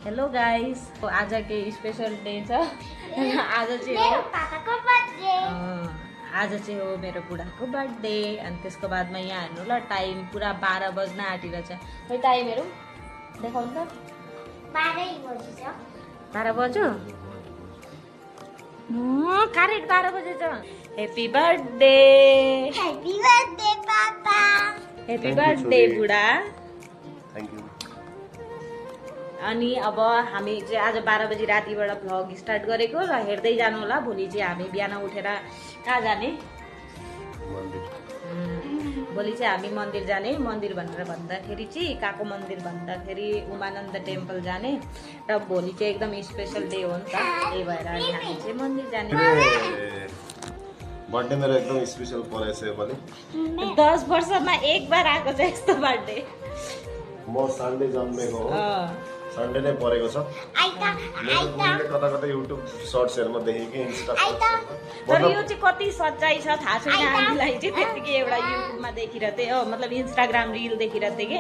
Hello guys, आज के special day छ। आज चाहिँ हो पापाको बर्थडे। आज चाहिँ हो मेरो बुढाको बर्थडे। अनि त्यसको बादमा यहाँ हेर्नु ल, टाइम पुरा 12 बज्न आँटिरहेछ। खै टाइम हेरौँ, देखाउनु त। 12 बजे छ। 12 बज्यो? करेक्ट 12 बजेछ। Happy birthday. हेप्पी बर्थडे पापा। हेप्पी बर्थडे बुढा। Thank you. अनि अब हामी चाहिँ आज 12 बजी रातिबाट भ्लग स्टार्ट गरेको र हेर्दै जानु होला। भोलि चाहिँ हामी बिहान उठेर कहाँ जाने? भोलि चाहिँ हामी मन्दिर जाने। मन्दिर भनेर भन्दाखेरि चाहिँ कहाँको मन्दिर भन्दाखेरि उमानन्द टेम्पल जाने। र भोलि चाहिँ एकदम स्पेसल डे हो नि त, त्यही भएर अनि हामी चाहिँ मन्दिर जाने। बर्थडे मेरो एकदम स्पेसल परेछ योपालि। 10 वर्षमा एक बार आएको छ यस्तो बर्थडे। म सन्डे जन्मेको हो, सन्डे नै परेको छ। मेरो बुढीले कता कता युट्युब सर्ट्सहरूमा देखेँ कि इन्स्टा तर यो चाहिँ कति सच्चाइ छ थाहा छैन हामीलाई चाहिँ। त्यतिकै एउटा युट्युबमा देखिरहेको थिएँ, मतलब इन्स्टाग्राम रिल देखिरहेको थिएँ कि,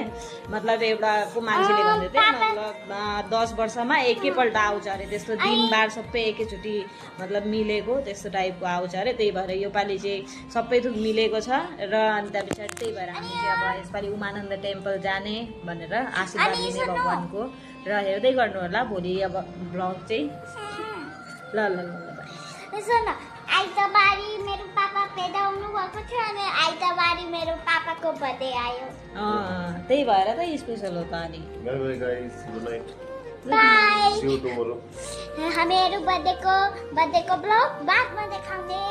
मतलब एउटा को मान्छेले भन्दै थियो मतलब 10 वर्षमा एकैपल्ट आउँछ अरे, त्यस्तो दिनबार सबै एकैचोटि मतलब मिलेको त्यस्तो टाइपको आउँछ अरे। त्यही भएर योपालि चाहिँ सबै थोक मिलेको छ। र अनि त्यहाँ पछाडि त्यही भएर हामी चाहिँ अब यसपालि उमानन्द टेम्पल जाने भनेर आशीर्वाद लिने भगवानको। र हेर्दै गर्नु होला भोलि अब भ्लग चाहिँ। ल ल ल ल सुन, आइतबारी मेरो पापा पैदा हुनु भएको थियो अनि आइतबारी मेरो पापाको बर्थडे आयो। त्यही भएर त स्पेसल हो त। अनि bye bye guys, good night, bye. See you tomorrow. हामीहरू बर्थडेको ब्लग बादमा देखाउने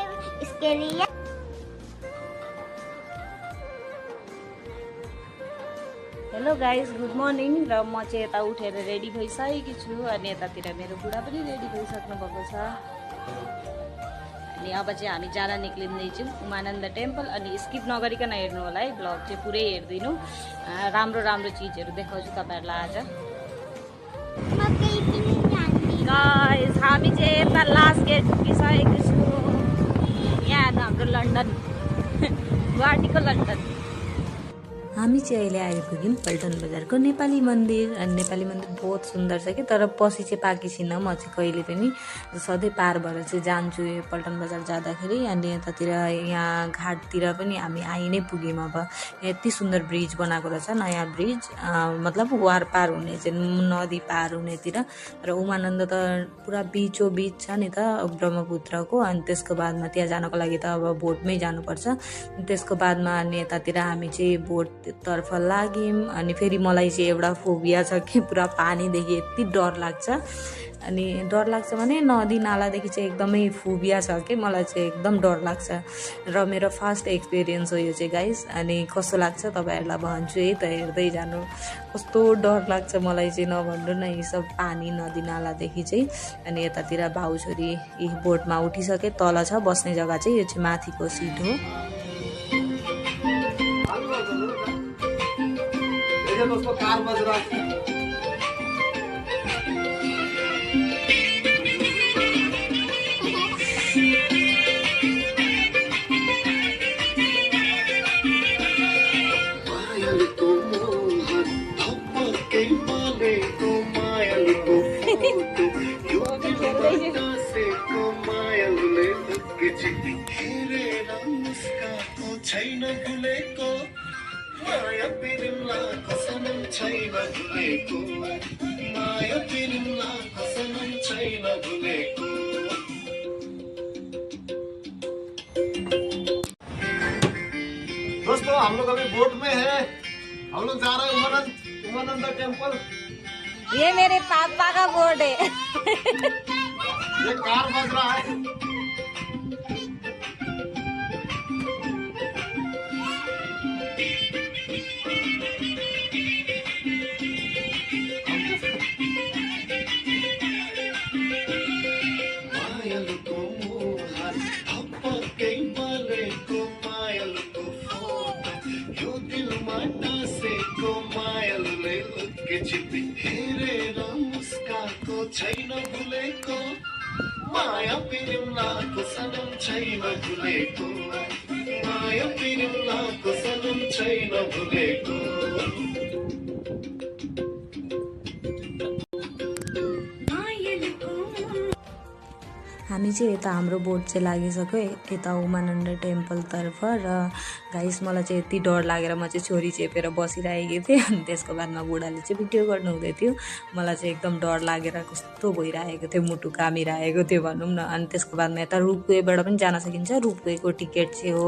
इसके लिए। Hello guys, good morning. र म चाहिँ यता उठेर रेडी भइसकेकी छु। अनि यतातिर मेरो बुढा पनि रेडी भइसक्नु भएको छ। अनि अब चाहिँ हामी जान निक्लिँदैछौँ उमानन्द टेम्पल। अनि स्किप नगरिकन हेर्नु होला है, ब्लग चाहिँ पुरै हेरिदिनु। राम्रो राम्रो चिजहरू देखाउँछु तपाईँहरूलाई आज। गाइस, हामी चाहिँ यता लास्ट गेट पुगिसकेको छु। यहाँ हाम्रो लन्डन, गुवाहाटीको लन्डन। हामी चाहिँ अहिले आइपुग्यौँ पल्टन बजारको नेपाली मन्दिर। अनि नेपाली मन्दिर बहुत सुन्दर छ कि, तर पछि चाहिँ पाकी छैन। म चाहिँ कहिले पनि सधैँ पार भएर चाहिँ जान्छु यो पल्टन बजार जाँदाखेरि। अनि यतातिर यहाँ घाटतिर पनि हामी आइ नै पुग्यौँ। अब यति सुन्दर ब्रिज बनाएको रहेछ, नयाँ ब्रिज, मतलब वार पार हुने चाहिँ नदी पार हुनेतिर। र उमानन्द त पुरा बिचो बिच छ नि त ब्रह्मपुत्रको। अनि त्यसको बादमा त्यहाँ जानको लागि त अब बोटमै जानुपर्छ। त्यसको बादमा अनि यतातिर हामी चाहिँ बोट तर्फ लाग्यौँ। अनि फेरि मलाई चाहिँ एउटा फोबिया छ कि पुरा पानीदेखि यति डर लाग्छ। अनि डर लाग्छ भने नदी नालादेखि चाहिँ एकदमै फोबिया छ कि, मलाई चाहिँ एकदम डर लाग्छ। र मेरो फर्स्ट एक्सपिरियन्स हो यो चाहिँ गाइस। अनि कस्तो लाग्छ तपाईँहरूलाई भन्छु है त, हेर्दै जानु। कस्तो डर लाग्छ मलाई चाहिँ नभन्नु न, यी सब पानी नदी नालादेखि चाहिँ। अनि यतातिर भाउछोरी यी बोटमा उठिसके, तल छ बस्ने जग्गा चाहिँ, यो चाहिँ माथिको सिट हो। दोस्तों कार बज रहा है। दोस्तों हम लोग अभी बोट में हैं, हम लोग जा रहे हैं उमानंद टेम्पल। ये मेरे पापा का बोर्ड है। ये कार बज रहा है। छैन भुलेको माया पिरिमलाको सनम छैन भुलेको, माया पिरिमलाको सनम छैन भुलेको। हामी चाहिँ यता हाम्रो बोट चाहिँ लागिसक्यो यता उमानन्द टेम्पलतर्फ र गाइस मलाई चाहिँ यति डर लागेर म चाहिँ छोरी चेपेर बसिरहेको थिएँ अनि त्यसको बादमा बुढाले चाहिँ भिडियो गर्नु हुँदै थियो मलाई चाहिँ एकदम डर लागेर कस्तो भइरहेको थियो मुटु कामिरहेको थियो भनौँ न अनि त्यसको बादमा यता रोपवेबाट पनि जान सकिन्छ रोपवेको टिकट चाहिँ हो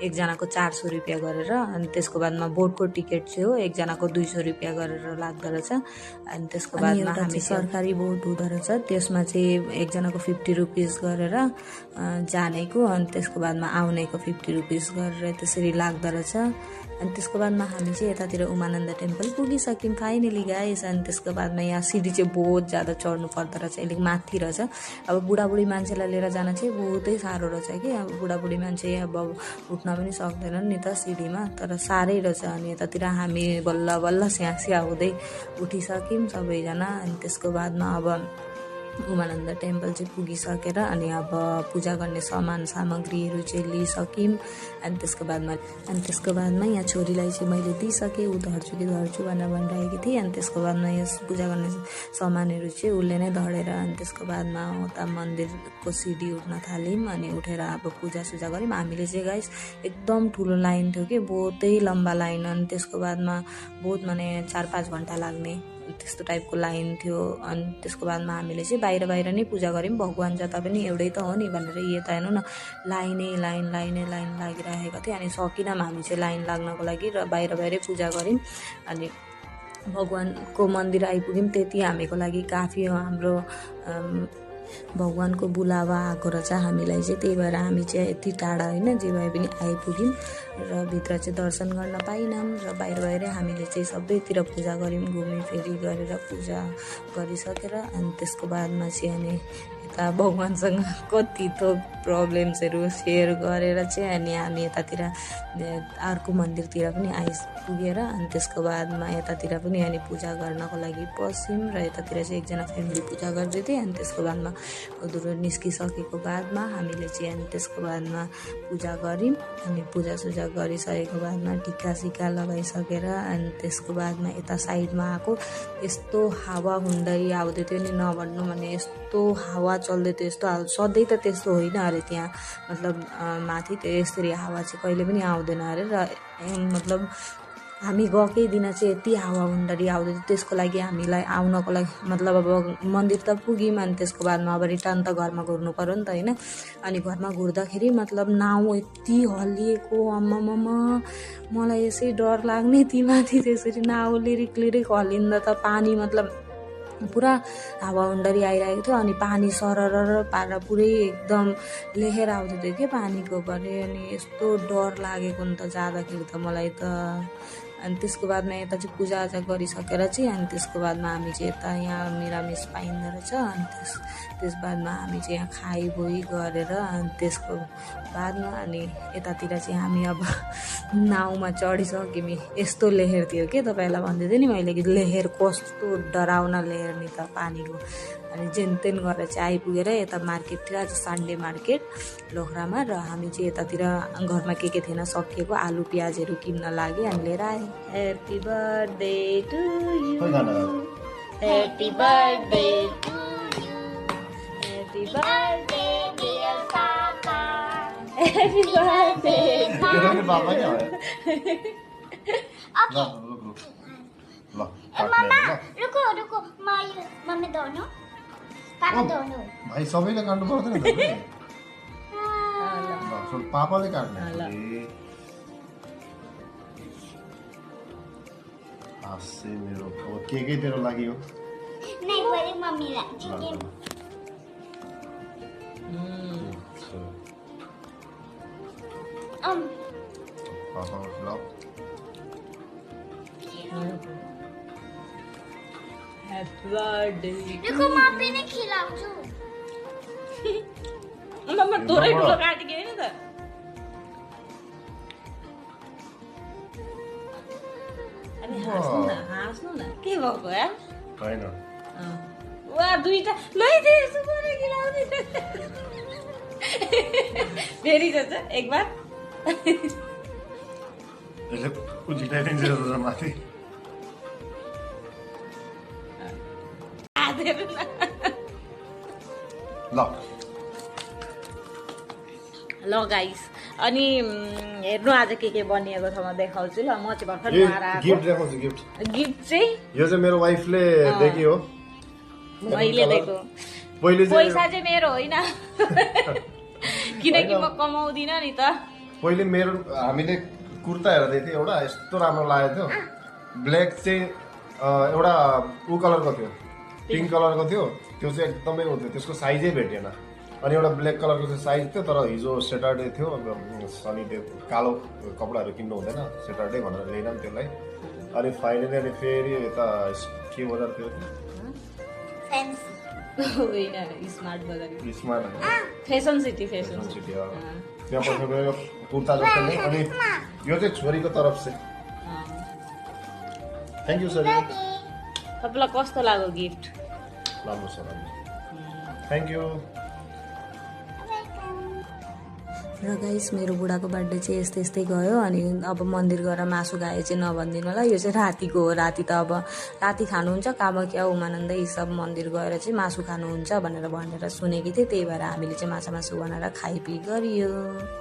एकजनाको 400 रुपियाँ गरेर अनि त्यसको बादमा बोटको टिकट चाहिँ हो एकजनाको 200 रुपियाँ गरेर लाग्दो रहेछ अनि त्यसको बादमा हामी सरकारी बोट हुँदो रहेछ त्यसमा चाहिँ एकजनाको 50 रुपिस गरेर जानेको अनि त्यसको बादमा आउनेको 50 रुपिस गरेर त्यसरी लाग्दो रहेछ अनि त्यसको बादमा हामी चाहिँ यतातिर उमानन्द टेम्पल पुगिसक्यौँ फाइनली गाइस अनि त्यसको बादमा यहाँ सिडी चाहिँ बहुत ज्यादा चढ्नु पर्दो रहेछ अलिक माथि रहेछ अब बुढाबुढी मान्छेलाई लिएर जान चाहिँ बहुतै साह्रो रहेछ कि अब बुढाबुढी मान्छे अब उठ्न पनि सक्दैनन् नि त सिडीमा तर साह्रै रहेछ अनि यतातिर हामी बल्ल बल्ल स्यास्या हुँदै उठिसक्यौँ सबैजना अनि त्यसको बादमा अब उमानन्द टेम्पल चाहिँ पुगिसकेर अनि अब पूजा गर्ने सामान सामग्रीहरू चाहिँ लिइसक्यौँ अनि त्यसको बादमा यहाँ छोरीलाई चाहिँ मैले दिइसकेँ ऊ धर्छु कि धर्छु भनेर भनिरहेकी थिएँ अनि त्यसको बादमा यस पूजा गर्ने सामानहरू चाहिँ उसले नै धरेर अनि त्यसको बादमा उता मन्दिरको सिडी उठ्न थाल्यौँ अनि उठेर अब पूजासुजा गऱ्यौँ हामीले चाहिँ गाइस एकदम ठुलो लाइन थियो कि बहुतै लम्बा लाइन अनि त्यसको बादमा बहुत माने 4-5 घन्टा लाग्ने त्यस्तो टाइपको लाइन थियो अनि त्यसको बादमा हामीले चाहिँ बाहिर नै पूजा गऱ्यौँ भगवान् जता पनि एउटै त हो नि भनेर यता हेर्नु न लाइन लागिरहेको थियो अनि सकिनौँ हामी चाहिँ लाइन लाग्नको लागि र बाहिरै पूजा गऱ्यौँ अनि भगवान्को मन्दिर आइपुग्यौँ त्यति हामीको लागि काफी हो हाम्रो भगवान्को बुलावा आएको रहेछ हामीलाई चाहिँ त्यही भएर हामी चाहिँ यति टाढा होइन जे भए पनि आइपुग्यौँ र भित्र चाहिँ दर्शन गर्न पाइनौँ र बाहिरै हामीले चाहिँ सबैतिर पूजा गऱ्यौँ घुमीफेरी गरेर पूजा गरिसकेर अनि त्यसको बादमा चाहिँ अनि यता भगवान्सँग कति थोक प्रब्लम्सहरू सेयर गरेर चाहिँ अनि हामी यतातिर अर्को मन्दिरतिर पनि आइपुगेर अनि त्यसको बादमा यतातिर पनि अनि पूजा गर्नको लागि पस्यौँ र यतातिर चाहिँ एकजना फ्यामिली पूजा गर्दै थिए अनि त्यसको बादमा उधर निस्किसकेको बादमा हामीले चाहिँ अनि त्यसको बादमा पूजा गऱ्यौँ अनि पूजासुजा गरिसकेको बादमा टिका सिका लगाइसकेर अनि त्यसको बादमा यता साइडमा आएको यस्तो हावा हुँदै आउँदै थियो नि नभन्नु भने यस्तो हावा चल्दै थियो यस्तो सधैँ त त्यस्तो होइन अरे त्यहाँ मतलब माथि त्यो यसरी हावा चाहिँ कहिले पनि आउँदैन अरे र मतलब हामी गएकै दिन चाहिँ यति हावा हुँदाखेरि आउँदै थियो त्यसको लागि हामीलाई आउनको लागि मतलब अब मन्दिर त पुग्यौँ अनि त्यसको बादमा अब रिटर्न त घरमा घुर्नु पर्यो नि त होइन अनि घरमा घुर्दाखेरि मतलब नाउ यति हल्लिएको आम्मामा मलाई यसै डर लाग्ने ती माथि त्यसरी नाउ लिरिक हल्लिँदा त पानी मतलब पुरा हावा हुन्डरी आइरहेको थियो अनि पानी सरर पारेर पुरै एकदम लेखेर आउँदै थियो क्या पानीको परे अनि यस्तो डर लागेको नि त जाँदाखेरि त मलाई त अनि त्यसको बादमा यता चाहिँ पूजाआजा गरिसकेर चाहिँ अनि त्यसको बादमा हामी चाहिँ यता यहाँ निरामिस पाइँदो रहेछ अनि त्यस बादमा हामी चाहिँ यहाँ खाइबोइ गरेर अनि त्यसको बादमा अनि यतातिर चाहिँ हामी अब नाउमा चढिसक्यौँ यस्तो लेहेर थियो के तपाईँलाई भन्दै थिएँ नि मैले कि लेहेर कस्तो डराउना लेहेर नि त पानीको अनि जेनतेन गरेर चाहिँ आइपुगेर यता मार्केट थियो आज सन्डे मार्केट लोखरामा र हामी चाहिँ यतातिर घरमा के थिएन सकिएको आलु प्याजहरू किन्न लाग्यो अनि लिएर आएँ happy birthday to you happy birthday to you happy birthday dear पापा ह्याप्पी बर्थडे पापा क्या मम्मा रुको मम्मी दोनों पापा दोनों भाइ सबैले काट्नु पर्दैन त पापाले काट्ने आसे मेरो अब के तेरो लागि हो नहीं बड़ी मम्मी ला ठीक है पापा खिलाओ हैप्पी बर्थडे देखो मम्मी ने खिलाउँछु मम्मा थोरै ठुलो काटेको हैन त अनि हाँस्नु न के भएको यार हैन वा दुईटा लैदे सुमरे खिलाउने फेरि जस्तो एक बार यसले उजिटाइदिन्छ जस्तो माथि आदेर न ल ल गाइस अनि हेर्नु आज के बनिएको छ म देखाउँछु ल म चाहिँ भर्खर नुहाएर आएको गिफ्ट देखाउँछु गिफ्ट गिफ्ट चाहिँ यो चाहिँ मेरो वाइफले देखि हो मैले दिएको पहिले पैसा चाहिँ मेरो होइन किनकि म कमाउँदिन नि त पहिले मेरो हामीले कुर्ता हेर्दै थियौँ एउटा यस्तो राम्रो लागेको थियो ब्ल्याक चाहिँ एउटा ऊ कलरको थियो पिङ्क कलरको थियो त्यो चाहिँ एकदमै उ थियो त्यसको साइजै भेटेन अनि एउटा ब्ल्याक कलरको चाहिँ साइज थियो तर हिजो सेटरडे थियो सनी डे कालो कपडाहरू किन्नु हुँदैन सेटरडे भनेर ल्याएन त्यसलाई अनि फाइनली अनि फेरि यता के बजार थियो स्मार्ट बजार स्मार्ट फेसन सिटी त्यहाँ पछि गयो कुर्ता जस्तो नै अनि यो चाहिँ छोरीको तर्फ चाहिँ थ्याङ्क यू सर तपाईँलाई कस्तो लाग्यो गिफ्ट राम्रो छ थ्याङ्क यू र गाइस मेरो बुढाको बर्थडे चाहिँ यस्तै गयो अनि अब मन्दिर गएर मासु खाए चाहिँ नभनिदिनु होला यो चाहिँ रातिको हो राति त अब राति खानुहुन्छ कामाख्या उमानन्द यी सब मन्दिर गएर चाहिँ मासु खानुहुन्छ भनेर सुनेकी थिएँ त्यही भएर हामीले चाहिँ माछा मासु बनाएर खाइपिई गरियो